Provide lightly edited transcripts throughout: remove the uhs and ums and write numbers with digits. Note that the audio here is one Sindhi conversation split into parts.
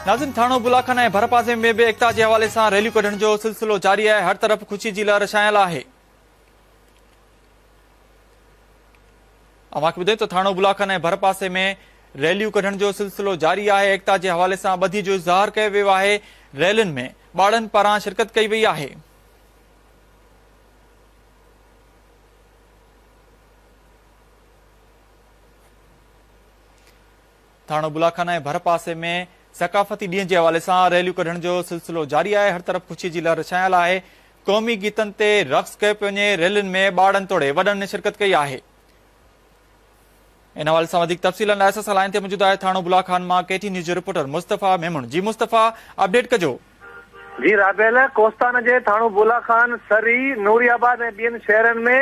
ناظرين ٿاڻو بلاخان ۽ ڀرپاسي ۾ به ايڪتا جي حوالي سان ريليون ڪڍڻ جو سلسلو جاري آهي، هر طرف خوشي جي لهر ڇانيل آهي. اوهان کي ٻڌايون ته ٿاڻو بلاخان ۽ ڀرپاسي ۾ ريليون ڪڍڻ جو سلسلو جاري آهي، ايڪتا جي حوالي سان ٻڌي جو اظهار ڪيو ويو آهي، ريلين ۾ ٻارڙن پاران شرڪت ڪئي وئي آهي. ٿاڻو بلاخانه ۽ ڀرپاسي ۾ ثقافتي ڏينهن جي حوالي سان ريليون ڪڍڻ جو سلسلو جاري آهي، هر طرف خوشي جي لهر ڇانيل آهي، قومي گيتن تي رقص ڪيو پيو وڃي، ريلين ۾ ٻارڙن توڙي وڏن شرڪت ڪئي آهي. ان حوالي سان وڌيڪ تفصيلن لاء اسان سان لائين تي موجود آهي ٿاڻو بلا خان مان ڪي ٽي نيوز جو رپورٽر مصطفيٰ ميمڻ جي مصطفيٰ اپڊيٽ ڪجو. جي رابيل، ڪوستان جي ٿاڻو بولا خان، سري، نوري آباد ۽ ٻين شهرن ۾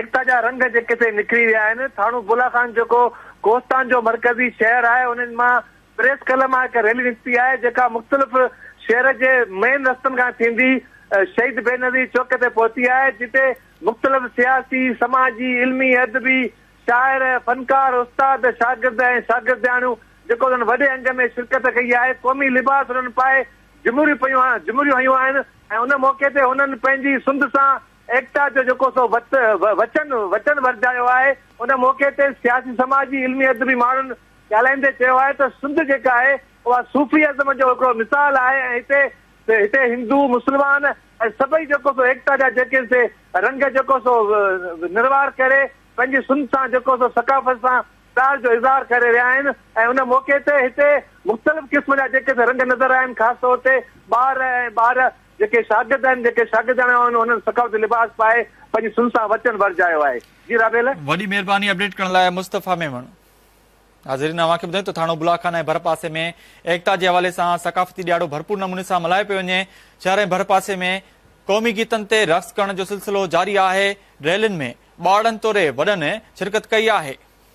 ايڪتا جا رنگ جيڪي سي نکري ويا آهن. ٿاڻو بولا خان جيڪو ڪوستان جو مرڪزي شهر آهي انهن مان پريس ڪلب مان هڪ ريلي نڪتي آهي جيڪا مختلف شهر جي مين رستن کان ٿيندي شهيد بينظير چوڪ تي پهتي آهي جتي مختلف سياسي، سماجي، علمي، ادبي، شاعر، فنڪار، استاد، شاگرد ۽ شاگردياڻيون جيڪو انهن وڏي انگ ۾ شرڪت ڪئي آهي، قومي لباس انهن پائي جمهوريون پيون جمهوريون هنيون آهن ۽ ان موقعي تي هنن پنهنجي سنڌ سان ايڪتا جو جيڪو سو وت وچن وچن ورجايو آهي، ان موقعي تي سياسي سماجي علمي ادبي ماڻهن ڳالهائيندي چيو آهي ته سنڌ جيڪا آهي اها صوفي ازم جو هڪڙو مثال آهي ۽ هتي هتي هندو مسلمان ۽ سڀئي جيڪو سو ايڪتا جا جيڪي سي رنگ جيڪو سو نروار ڪري پنهنجي سنڌ سان جيڪو سو ثقافت سان پيار جو اظهار ڪري رهيا آهن ۽ ان موقعي تي هتي مختلف قسم جا جيڪي سي رنگ نظر آيا آهن خاص طور تي ٻار ۽ ٻار جيڪي شاگرد آهن جيڪي شاگردياڻيون آهن انهن ثقافتي لباس پائي پنهنجي سنڌ سان وچن ورجايو آهي جي رابيل. وڏي مهرباني اپڊيٽ ڪرڻ لاء مصطفيٰ ميمڻ. ناظرين اوهان کي ٻڌايون ته ٿاڻو بلا خان ۽ ڀرپاسي ۾ ايڪتا جي حوالي سان ثقافتي ڏهاڙو ڀرپور نموني سان ملهايو پيو وڃي شهر ۽ ڀرپاسي ۾ قومي گيتن تي رقص ڪرڻ جو سلسلو جاري آهي ريلين ۾ ٻارڙن توڙي وڏن شرڪت ڪئي آهي.